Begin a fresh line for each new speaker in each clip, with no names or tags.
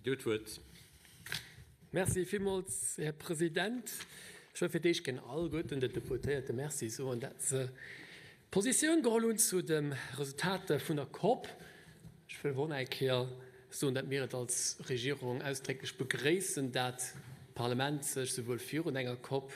Dir hutt d'Wuert.
Merci villmools, Här President. Ech wëll fir d'éischt gär alleguerten den Deputéierte Merci soen, dat se Positioun geholl hunn zu de Resultater vun der Cop. Ech wëll awer och nach eng Kéier soen, dat mir et als Regierung ausdrécklech begréissen, dat d'Parlament sech souwuel virun enger Cop,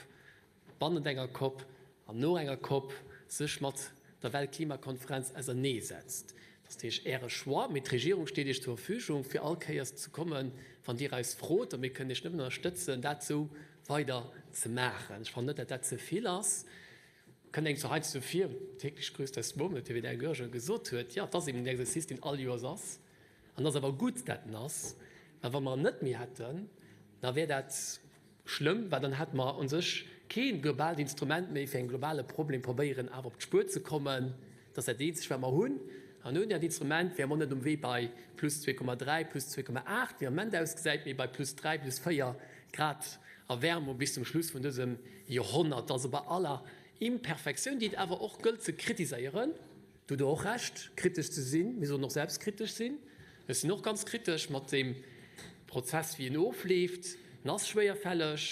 bannent enger Cop an no enger Cop sech mat der Weltklimakonferenz auserneesetzt. Dat ass natierlech Äre Choix, mee d'Regierung steet Iech zur Verfügung, fir all Kéiers ze kommen, wann Dir eis frot, a mir kënnen Iech nëmmen ënnerstëtzen, dat esou weider ze maachen. Ech fannen net, dat dat ze vill ass. Kënnt engem zwar heiansdo vir, täglich grüßt das Murmeltier, wéi den Här Goergen gesot huet, jo, et ass eben en Exercice, deen all Joers ass, an et ass awer gutt, dat en ass, well wa mer en net méi hätten, da wär dat schlëmm, well dann hätte mer u sech kee globaalt Instrument méi, fir engem globale Problem probéieren awer op d'Spuer ze kommen. Dat ass dat eenzegt, wat mer hunn. An ouni dat Instrument wäre mer net um Wee bei plus 2,3, plus 2,8, wéi am Moment ausgesäit, mee bei plus 3, plus 4 Grad Erwärmung bis zum Schluss vun dësem Joerhonnert. Also bei aller Imperfektioun, déi et awer och gëllt ze kritiséieren, do hutt Der och Recht, kritesch ze sinn, mir sollen och selbstkritesch sinn, ech sinn och ganz kritesch mat deem Prozess, wéi en ofleeft, en ass schwéierfälleg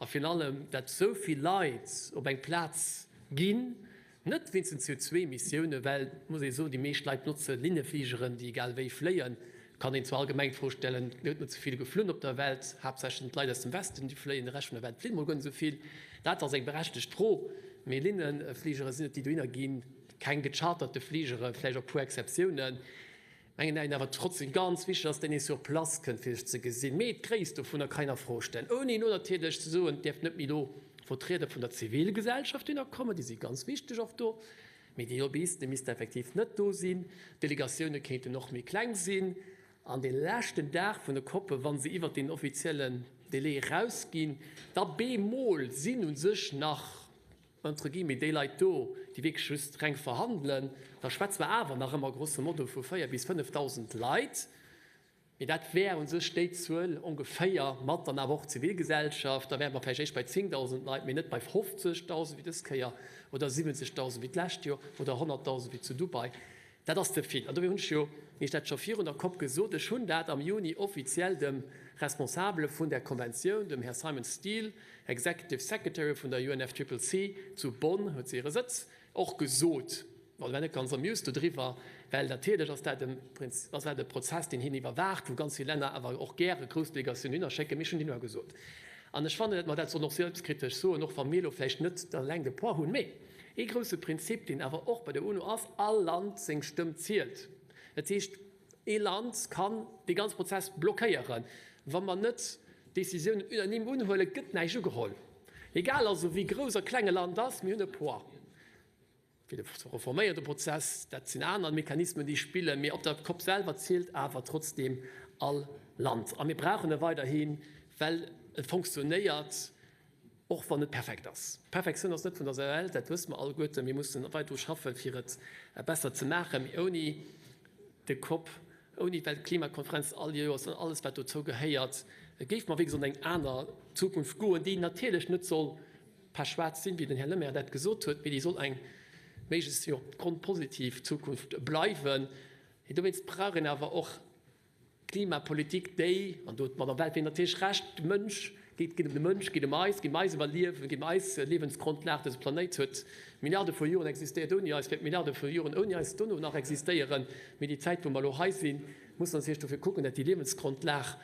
a virun allem, dat esou vill Leit op eng Plaz ginn, Net wéinst den CO2-Emissiounen, well, muss ee soen, déi meescht Leit notze Linnefligeren, déi egal wéi fléien. Kann een zwar allgemeng d'Fro stellen, gëtt net ze vill geflunn op der Welt, haaptsächlech sinn d'Leit aus dem Westen, déi fléien, de Rescht vun der Welt flitt mol guer net esou vill. Dat ass eng berechtegt Fro, mee Linnefligere sinn et, déi dohinner ginn, keng gecharterte Fligere, vläicht op puer Exceptiounen. Mengen een awer trotzdem ganz wichteg ass, deen ee sur place kënnt fir sech ze gesinn. Mee d'Gréisst dovunner kann een a Fro stellen, ouni elo natierlech ze soen, et däerf net méi elo Vertrieder vun der Zivilgesellschaft dohinner kommen, déi si ganz wichteg och do, mee déi Lobbyisten, déi missten effektiv net do sinn. D'Delegatioune kéinten och méi kleng sinn. An dee leschten Dag vun de COPe, wa se iwwert deen offiziellen Délai erausginn, da bemol sinn u sech nach, entre guillemets, déi Leit do, déi wierklech just reng verhandelen, da schwätze mer awer nach ëmmer grosso modo vu 4 bis 5.000 Leit. Mee dat wär u sech déi Zuel ongeféier, mat dann awer och Zivilgesellschaft, da wäre mer vläicht éischt bei 10.000 Leit, mee net bei 50.000 wéi dës Kéier oder 70.000 wéi d'lescht Joer oder 100.000 wéi zu Dubai. Dat ass ze vill. An dofir hunn ech jo Iech dat scho virun der Cop gesot. Ech hunn dat am Juni offiziell dem Responsabele vun där Konventioun, dem Här Simon Stiell, Executive Secretary vun der UNFCCC, zu Bonn huet se hire Sëtz, och gesot. Bon, e war net ganz amused dodriwwer, well natierlech ass dat e ass dat e Prozess, deen hien iwwerwaacht, wou ganz vill Länner awer och gäre grouss Delegatiounen hinnerschécken. Mee ech hunn et him awer gesot. An ech fannen, datt mer dat sollen och selbstkritesch soen, och wa mir elo vläicht net eleng de Poids hunn. Mee ee grousse Prinzip, deen awer och bei der UNO ass, All Land seng Stëmm zielt. Dat heescht, ee Land kann dee ganze Prozess blockéieren. Wa mer net Décisiounen unanime unhuelen, gëtt näischt ugeholl. Egal also, wéi grouss a kleng e Land ass, mir hunn e Poids. Fir de ze reforméieren, de Prozess, dat sinn aner Mechanismen, déi spillen, mee op der Cop selwer zielt awer trotzdeem all Land. A mir brauchen e weiderhin, well e fonctionnéiert, och wann net perfekt ass. D'Perfektioun ass net vun der Welt, dat wësse mer alleguerten. Mir mussen weider dru schaffen, fir et besser ze maachen. Mee ouni de Cop, ouni d'Weltklimakonferenz all Joers an alles, wat dozou gehéiert, géife mer, wéi gesot, an eng aner Zukunft goen, déi natierlech net soll pechschwaarz sinn, wéi den Här Lemaire dat gesot huet, mee déi soll eng méiglechst, jo, grondpositiv Zukunft bleiwen. Mee dowéinst brauch een awer och Klimapolitik, déi, an do huet d'Madame Welfring natierlech Recht, de Mënsch, geet geet ëm de Mënsch, geet ëm eis, geet ëm eis Iwwerliewen, geet ëm eis Liewensgrondlag. Dëse Planéit huet Milliarde vu Joren existéiert ouni eis, wäert Milliarde vu Joren ouni eis dono nach existéieren. Mee déi Zäit, wou mer elo hei sinn, musse mer natierlech dofir kucken, datt déi Liewensgrondlag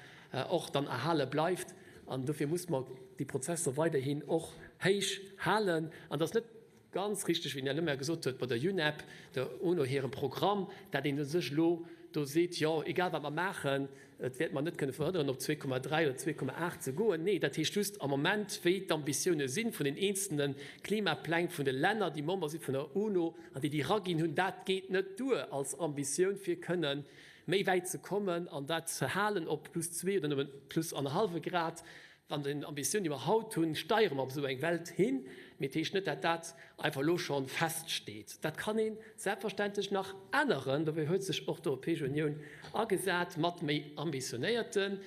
och dann erhale bleift. An dofir muss mer déi Prozesser weiderhin och héich halen. An et ass net ganz richteg, wéi den Här Lemaire gesot huet, bei der UNEP, der UNO hirem Programm, dat een u sech elo do seet, jo, egal wat mer maachen, et wäerte mer net kënne verhënneren, op 2,3 oder 2,8 ze goen. Nee, dat heescht just am Moment, wéi d'Ambitioune si vun den eenzelne Klimapläng vun de Länner, déi Member si vun der UNO an déi déi eraginn hunn, dat geet net duer als Ambitioun, fir kënne méi wäit ze kommen an dat ze halen op plus zwee oder nëmme plus annerhallwe Grad. An den Ambitiounen, déi mer haut hunn, steiere mer op esou eng Welt hin. Mee et heescht net, dat dat einfach elo scho feststeet. Dat kann ee selbstverständlech nach änneren. Dofir huet sech och d'Europäesch Unioun agesat mat méi ambitionéierte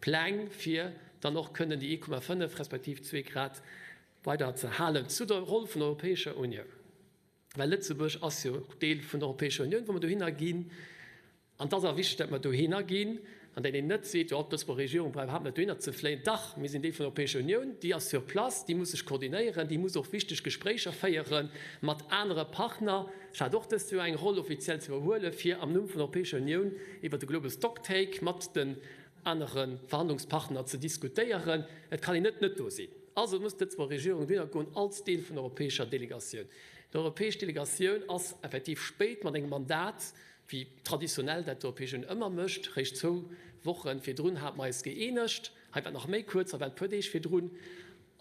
Pläng, fir dann och kënnen déi 1,5 respektiv zwee Grad weider ze halen. Zu der Roll vun der Europäescher Unioun. Well Lëtzebuerg ass jo Deel vun der Europäescher Unioun, wa mer dohinner ginn. An et ass awer wichteg, datt mer dohinner ginn. An dat een net seet, jo, d'Lëtzebuerger Regierung brauch iwwerhaapt net dohinner ze fléien. Dach, mir sinn Deel vun der Europäescher Unioun, déi ass sur place, déi muss sech koordinéieren, déi muss och wichteg Gespréicher féiere mat anere Partner. Ech hat och dëst Joer eng Roll offiziell ze iwwerhuelen, fir am Numm vun der Europäescher Unioun iwwert de Global Stocktake mat den anere Verhandlungspartner ze diskutéieren. Et kann een net net do sinn. Also muss d'Lëtzebuerger Regierung dohinner goen als Deel vun der europäescher Delegatioun. D'europäesch Delegatioun ass effektiv spéit mat engem Mandat Wéi traditionell dat d'Europäesch Unioun ëmmer mécht, réischt zwou Woche virdrun hate mer eis gëeenegt. Hei war et nach méi kuerz, hei war et e puer Deeg virdrun.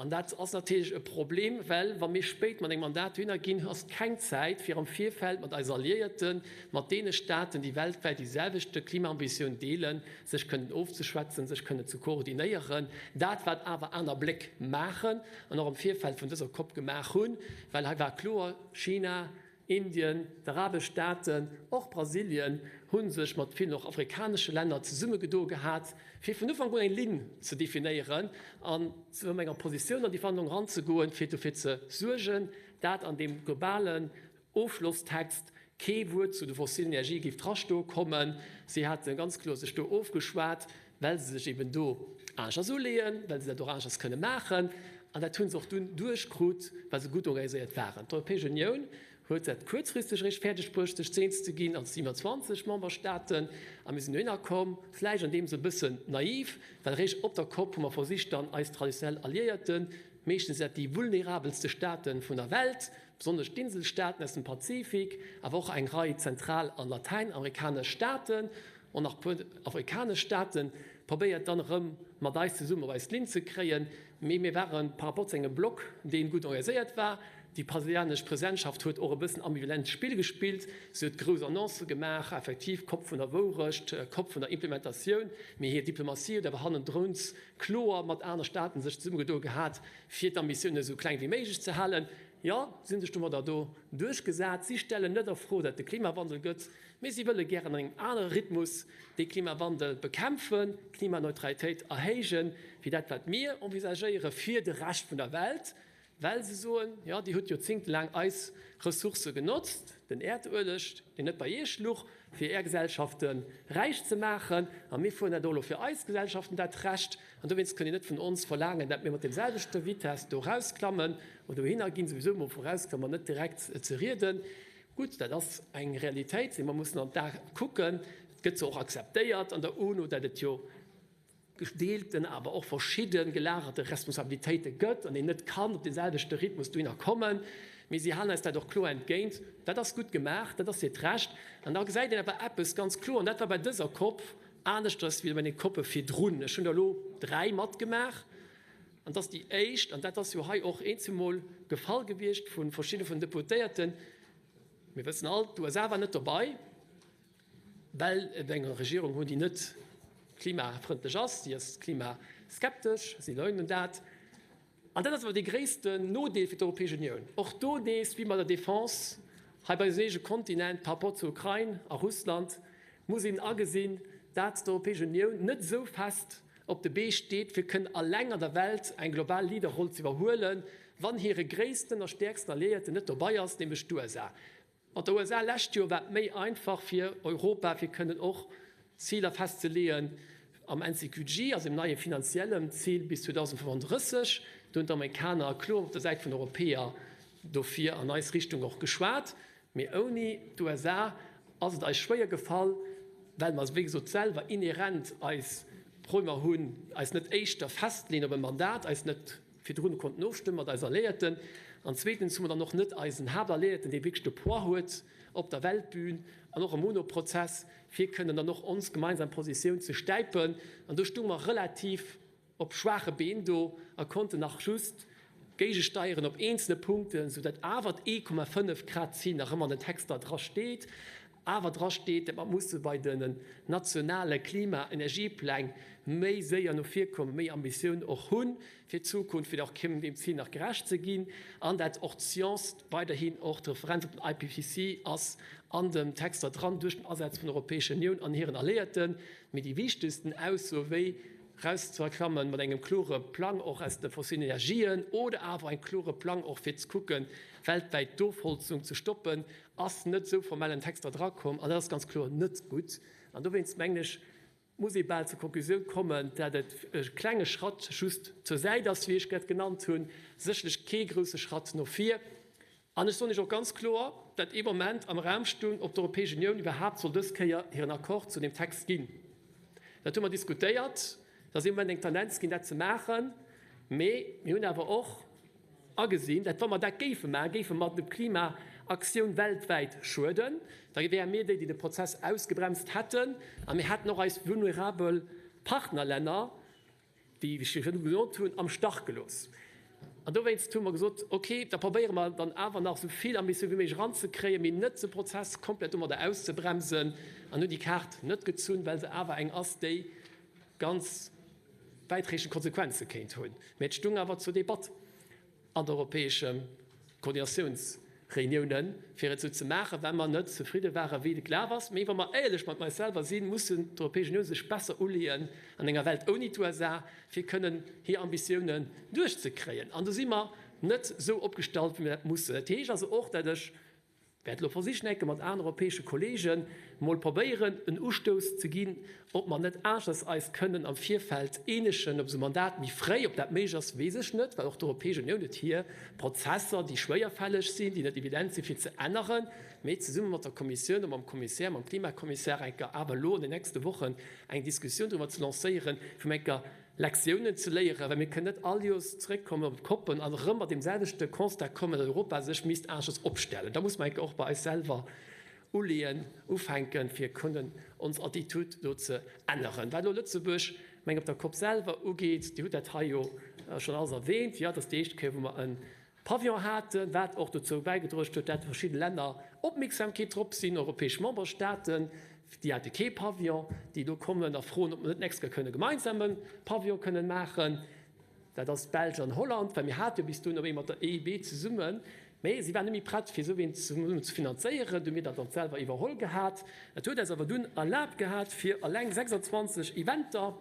An dat ass natierlech e Problem, well wa mir spéit mat engem Mandat dohinner ginn, ass keng Zäit, fir am Virfeld mat eise Alliéierten, mat deene Staaten, déi weltwäit déi selwechte Klimaambitioun deelen, sech kënnen ofzeschwätzen, sech kënnen ze koordinéieren. Dat, wat awer aner Bléck maachen an och am Virfeld vun dëser Cop gemaach hunn, well hei war kloer, China, Indien, d'arabesch Staaten, och Brasilien hu sech mat villen och afrikanesche Länner zesummegedo gehat, fir vun Ufank un eng Linn ze definéieren an zu enger Positioun an déi Verhandlung eranzegoen, fir dofir ze suergen, dat an deem globalen Ofschlosstext kee Wuert zu de fossilen Energië géif drastoe kommen. Si hate ganz kloer sech do ofgeschwat, well se sech eben do aneschters uleeën, well se dat och aneschters kënne maachen. An dat hu se och dunn duerchkrut, well se gutt organiséiert waren. D'Europäesch Unioun huet dat kuerzfristeg eréischt fäerdeg bruecht, sech eens ze ginn als 27 Memberstaaten. A mir sinn dohinner komm, vläicht an deem Sënn e bëssen naiv, well eréischt op der Cop hu mer versicht, dann eis traditionell Alliéierten, meeschtens dat déi vulnerabelste Staate vun der Welt, besonnesch d'Inselstaaten aus dem Pazifik, awer och eng Rei zentral an latäinamerikanesch Staaten, Och nach puer afrikanesch Staaten probéiert dann erëm mat eis zesummen op eis Linn ze kréien. Mee mir ware par rapport zu engem Block, dee gutt organiséiert war. Déi brasilianesch Presidentschaft huet och e bëssen ambivalent Spill gespillt. Si huet grouss Annoncë gemaach, effektiv Kop vun der Wourecht, Kop vun der Implementatioun. Mee hir Diplomatie huet awer hannendrun kloer mat aner Staaten sech zesummegedoe gehat, fir d'Ambitiounen esou kleng wéi méiglech ze halen. Jo, si hunn sech domadder do duerchgesat. Si stellen net a Fro, datt et de Klimawandel gëtt. Mee si wëlle gären an engem anere Rhythmus dee Klimawandel bekämpfen, d'Klimaneutralitéit erhéijen, wéi dat wat mir envisagéiere fir de Rescht vun der Welt, well se soen, jo Dir hutt joerzéngtelaang eis Ressourcë genotzt, den Äerdueleg, deen net bei Iech luch, fir Är Gesellschafte räich ze maachen, a mir fueren dat och elo fir eis Gesellschaften, dat Recht. An dowéinst kënnt Dir net vun ons verlaangen, dat mir mat deemselwechte Vitesse do erausklammen oder dohinner ginn, souwisou emol vu erausklammen net direkt ze rieden. Gutt, dat ass eng Realitéit, déi mer mussen an d'A kucken. Et gëtt zwar och akzeptéiert an der UNO, datt et jo gedeelten, awer och verschidde gelagerte Responsabilitéite gëtt an een net kann op dee selwechte Rhythmus dohinner kommen, mee si halen eis dat och kloer entgéint. Dat ass gutt gemaach, dat ass hiert Recht. An da gesäit een awer eppes ganz kloer, an dat war bei dëser Cop aneschters wéi bei den Coppe virdrun, ech hunn der elo dräi matgemaach, An dass déi éischt, an dat ass jo hei och eenzemol gefall gewiescht vu verschidde vun Deputéierten, mir wëssen all, d'USA war net dobei, well et eng Regierung hunn, déi net klimafrëndlech ass, déi ass klimaskeptesch, si leugnen dat. An dat ass awer dee gréissten Nodeel fir d'Europäesch Unioun. Och do nees, wéi bei der Defense hei bei eisem eege Kontinent par rapport zur Ukrain a Russland, muss een agesinn, dat d'Europäesch Unioun net esou fest op de Bee steet, fir kënnen alleng an der Welt eng global Leaderroll ze iwwerhuelen, wann hire gréissten a stäerksten Alliéierten net dobei ass, nämlech d'USA. Mat der USA lescht Joer war et méi einfach fir Europa, fir kënnen och Ziler festzeleeën am NCQG, also dem neie finanziellen Zil bis 2035. Do hunn d'Amerikaner kloer op der Säit vun Europäer dofir an eis Richtung och geschwat. Mee ouni d'USA ass et eis schwéier gefall, well mer, wéi gesot, selwer inhärent eis Problemer hunn, eis net éischter festleeën op e Mandat, eis net virdrun konnten ofstëmme mat eis Alliéierten. An zweetens hu mer dann och net eisen Haaptalliéierten, dee wierklech de Poids huet op der Weltbün an och am UNO-Prozess, fir kënnen dann och ons gemeinsam Positioun ze stäipen. An do stounge mer relativ op schwaache Been do a konnten nach just géigesteieren op eenzele Punkten, sou dat awer d'1,5 Grad Zil nach ëmmer an den Texter dra steet, awer dra steet, dat mer musse bei den nationale Klima-Energiepläng méi séier no vir kommen, méi Ambitioun och hu fir d'Zukunft, fir och kënnen deem Zil nach gerecht ze ginn, an dat och d'Science weiderhin och d'Referenz op den IPCC ass an den Texter dran duerch den Asaz vun der Europäescher Unioun an hiren Alliéierten. Mee déi wichtegsten Ausso wéi Rauszeklammen mat engem klore Plang och aus de fossilen Energien oder awer engem klore Plang och fir ze kucken, weltwäit d'Ofholzung ze stoppen, ass net esou formell an Texter drakomm. An dat ass ganz kloer net gutt. An dowéinst mengen ech, Muss ee bal zur Konklusioun kommen, dat et e klenge Schratt just zur Säit ass, wéi ech dat genannt hunn, sécherlech kee grousse Schratt no vir. An ech soen Iech och ganz kloer, dat ee Moment am Raum stung, ob d'Europäesch Unioun iwwerhaapt soll dës Kéier hiren Accord zu deem Text ginn. Dat hu mer diskutéiert. Et ass ee Moment eng Tendenz ginn, dat ze maachen, mee mir hunn awer och, Agesinn, dat wa mer dat géife maachen, géife mer der Klimaaktioun weltwäit schueden. Da wäre mir déi, déi de Prozess ausgebremst hätten, a mir hätten och eis vulnerabel Partnerlänner, déi ech virdu gesot hunn, am Stach gelooss. An dowéinst hu mer gesot, okay, da probéiere mer dann awer nach esou vill Ambitioun wéi méiglech eranzekréien, mee net de Prozess komplett domadder auszebremsen, an hunn déi Kaart net gezunn, well se awer eng ass, déi ganz wäitreechend Konsequenze kéint hunn. Mä et stung awer zur Debatt an de europäesche Koordinatiounsreuniounen, fir et esou ze maachen, well mer net zefridde waren, wéi et gelaf ass. Mee wa mer éierlech mat eis selwer sinn, mussen d'Europäesch Unioun sech besser uleeën an enger Welt ouni d'USA, fir kënnen hir Ambitiounen duerchzekréien. An do si mer net esou opgestallt, wéi mer dat mussen. Dat heescht also och, dat ech Wäert elo versichen enke mat anere europäesche Kollegen mol probéieren en Ustouss ze ginn, ob mer net aneschters eis kënnen am Virfeld eenegen op esou Mandat méi fréi. Ob dat méiglech ass, weess ech net, well och d'Europäesch Unioun huet hir Prozesser, déi schwéierfälleg sinn, déi net evident sinn fir ze änneren. Mee zesumme mat der Kommissioun a mam Kommissär, mam Klimakommissär enker awer elo an den nächste Wochen eng Diskussioun driwwer ze lancéieren, fir mol enker Lektiounen ze léieren, well mir kënnen net all Joers zeréckkommen op d'Koppen an erëm mat deem selwechte Constat kommen, datt Europa sech misst aneschters opstellen. Da muss mer enke och bei eis selwer uleeën, ufänken, fir kënnen ons Attitude do ze änneren. Wat elo Lëtzebuerg, meng op der Kopp selwer ugeet, Dir hutt dat hei jo schonn alles erwähnt, jo, et ass déi éischt Kéier, wou mer e Pavillon haten, wat och dozou bäigedroegt huet, dat verschidde Länner Opmierksamkeet drop sinn, europäesch Memberstaaten, déi hate kee Pavillon, déi elo kommen a froen, ob mer net d'nächst Kéier kënne gemeinsam e Pavillon kënnen maachen. Dat ass d'Belsch an Holland, well mir hate jo bis dohin op ee mat der EIB zesummen, mä si waren net méi prett, fir esou een zesummen ze finanzéieren. Du hu mir dat dann selwer iwwerholl gehat. Dat huet eis awer dunn erlaabt gehat, fir eleng 26 Eventer,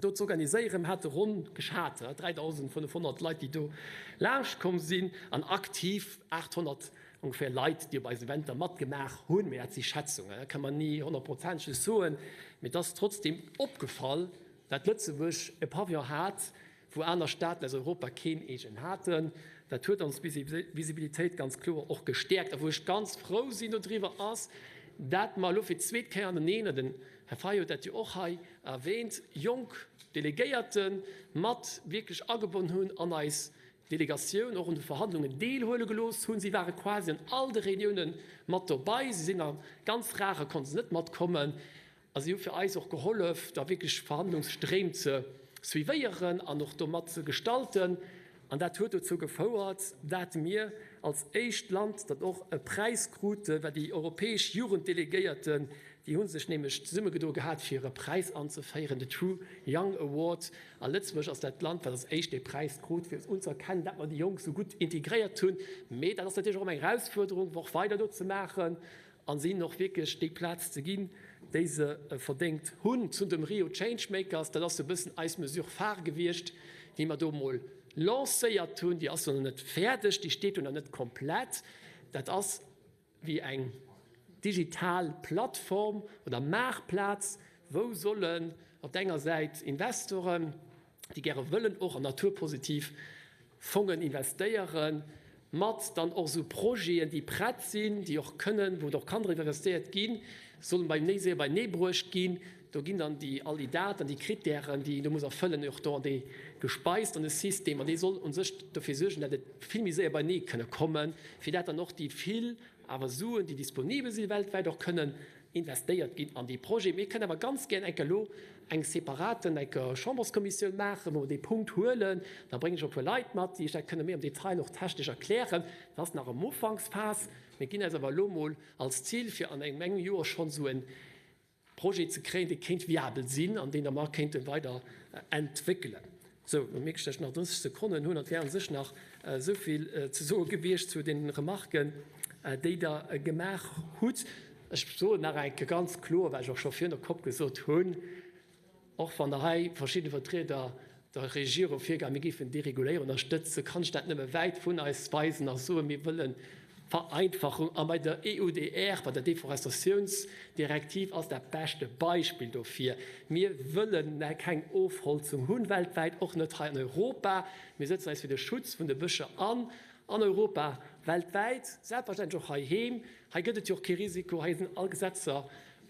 do z'organiséieren. Mir hate ronn geschat 3.500 Leit, déi do laanscht komm sinn an aktiv 800 ongeféier Leit, déi op eisen Eventer matgemaach hunn. Mee dat si Schätzungen, dat ka mer ni honnertprozenteg soen. Mee et ass trotzdeem opgefall, dat Lëtzebuerg e Pavillon hat, wou aner Staaten aus Europa keen eegenen haten. Dat huet ons Visibilitéit ganz kloer och gestäerkt. A wou ech ganz frou sinn dodriwwer ass, dat mer elo fir d'zweet Kéier aneneen, an den Här Fayot huet dat jo och hei erwähnt, jonk Delegéierte mat wierklech agebonnen hunn an eis Delegatioun, och un de Verhandlungen deelhuele gelooss hunn. Si ware quasi an all de Reuniounen mat dobei. Si sinn a ganz rare konnte se net matkommen. A si hu fir eis och gehollef, da wierklech Verhandlungsstréim ze suivéieren an och do mat ze gestalten. An dat huet dozou gefouert, dat mir als éischt Land dat och e Präis kruten, well déi europäesch Jugenddelegéierten, déi hu sech nämlech zesummegedo gehat, fir e Präis anzeféieren, de True Young Award. A Lëtzebuerg ass dat Land, wat als éischt dee Präis krut, fir unzëerkennen, dat mer déi Jonk esou gutt integréiert hunn. Mee dat ass natierlech och ëmmer eng Erausfuerderung, och weider do ze maachen. An se hinnen och wierklech déi Plaz ze ginn, déi se verdéngt hunn. Zu dem Rio Changemakers, dat ass e bëssen eis Mesure phare gewiescht, déi mer do emol lancéiert hunn. Déi ass jo nach net fäerdeg, déi steet jo nach net komplett. Dat ass wéi eng digital Plattform oder Maartplaz, wou sollen op der enger Säit Investoren, déi gäre wëllen och an naturpositiv Fongen investéieren, mat dann och esou Projeten, déi prett sinn, déi och kënnen, wou och kann driwwer investéiert ginn, sollen bei méi séier beienee bruecht ginn. Do ginn dann déi all déi Daten, déi Kritären, déi een do muss erfëllen, och do an dee gespeist an de System. An dee soll u sech dofir suergen, datt et vill méi séier beienee kënne kommen, fir dat dann och déi vill awer Suen, déi disponibel si weltwäit, och kënnen investéiert ginn an dee Projet. Mir kënnen awer ganz gär enker elo eng separate enker Chamberskommissioun maachen, wou mer dee Punkt huelen. Da bréngen ech och e puer Leit mat, déi Iech dat kënne méi am Detail och technesch erklären. Dat ass nach am Ufanksphas. Mir ginn eis awer elo mol als Zil, fir an engem engem Joer schonn esou e Projet ze kréien, dee kéint viabel sinn an deen da mer kéinte weider entwéckelen. Sou, lo mierk ech, dass ech nach 30 Sekonnen hunn an et wär u sech nach esou vill ze soe gewiescht zu deenen Remarken, déi Der gemaach hutt. Ech soen nach eng Kéier ganz kloer, wat ech och scho virun der Kopp gesot hunn, Och wann der hei verschidde Vertrieder der Regierung virgeheien, mir géifen Dereguléierung ënnerstëtzen, kann ech dat nëmme wäit vun eis weisen a soen, mir wëllen. Vereinfachung. A bei der EUDR, bei der Deforestatiounsdirektiv ass dat beschte Beispill dofir. Mir wëllen keng Ofholzung hunn, weltwäit, och net hei an Europa. Mir sëtzen eis fir de Schutz vun de Bëscher an, an Europa, weltwäit, selbstverständlech och heiheem. Hei gëtt et jo och kee Risiko, hei sinn all Gesetzer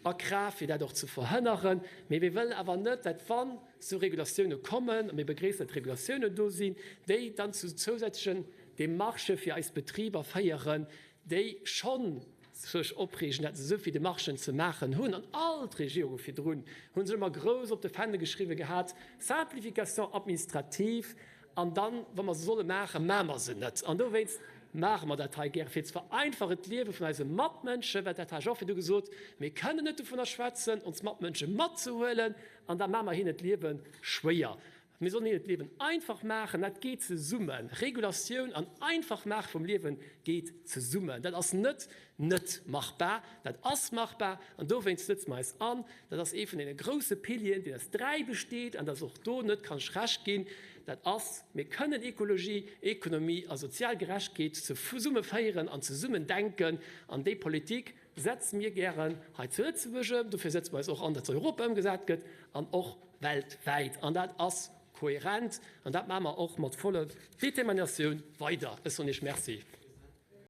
a Kraaft, fir dat och ze verhënneren. Mee mir wëllen awer net, dat wann esou Regulatioune kommen, a mir begréissen, datt Regulatiounen do sinn, déi dann zu zousätzlechen Demarchë fir eis Betriber féieren, déi schonn sech opreegen, dat se esou vill Demarchen ze maachen hunn. An all d'Regierunge virdrun hu sech ëmmer grouss op de Fändel geschriwwen gehat, Simplification administrative, an dann, wa mer se solle maachen, maache mer se net. An dowéinst maache mer dat hei gäre, fir ze vereinfachen d'Liewe vun eise Matmënschen, well dat hat ech och virdu gesot, mir kënnen net dovunner schwätzen, ons Matmënsche matzehuelen, an da maache mer hinnen d'Liewe schwéier. Mir sollen hinnen d'Liewen einfach maachen. Dat geet zesummen. Regulatioun an Einfachmaache vum Liewe geet zesummen. Dat ass net net machbar, dat ass machbar. An dowéinst sëtze mer eis an. Dat ass ee vun deene grousse Pilieren, deen aus dräi besteet an dat ass och do net, kann ech Recht ginn, dat ass, mir kënnen Ekologie, Ekonomie a sozial Gerechtegkeet zesummeféieren an zesummen denken. An déi Politik setze mir gären hei zu Lëtzebuerg ëm. Dofir sëtze mer eis och an, datt se Europa ëmgesat gëtt an och weltwäit. An dat ass kohärent an dat maache mer och mat voller Determinatioun weider. Ech soen Iech Merci.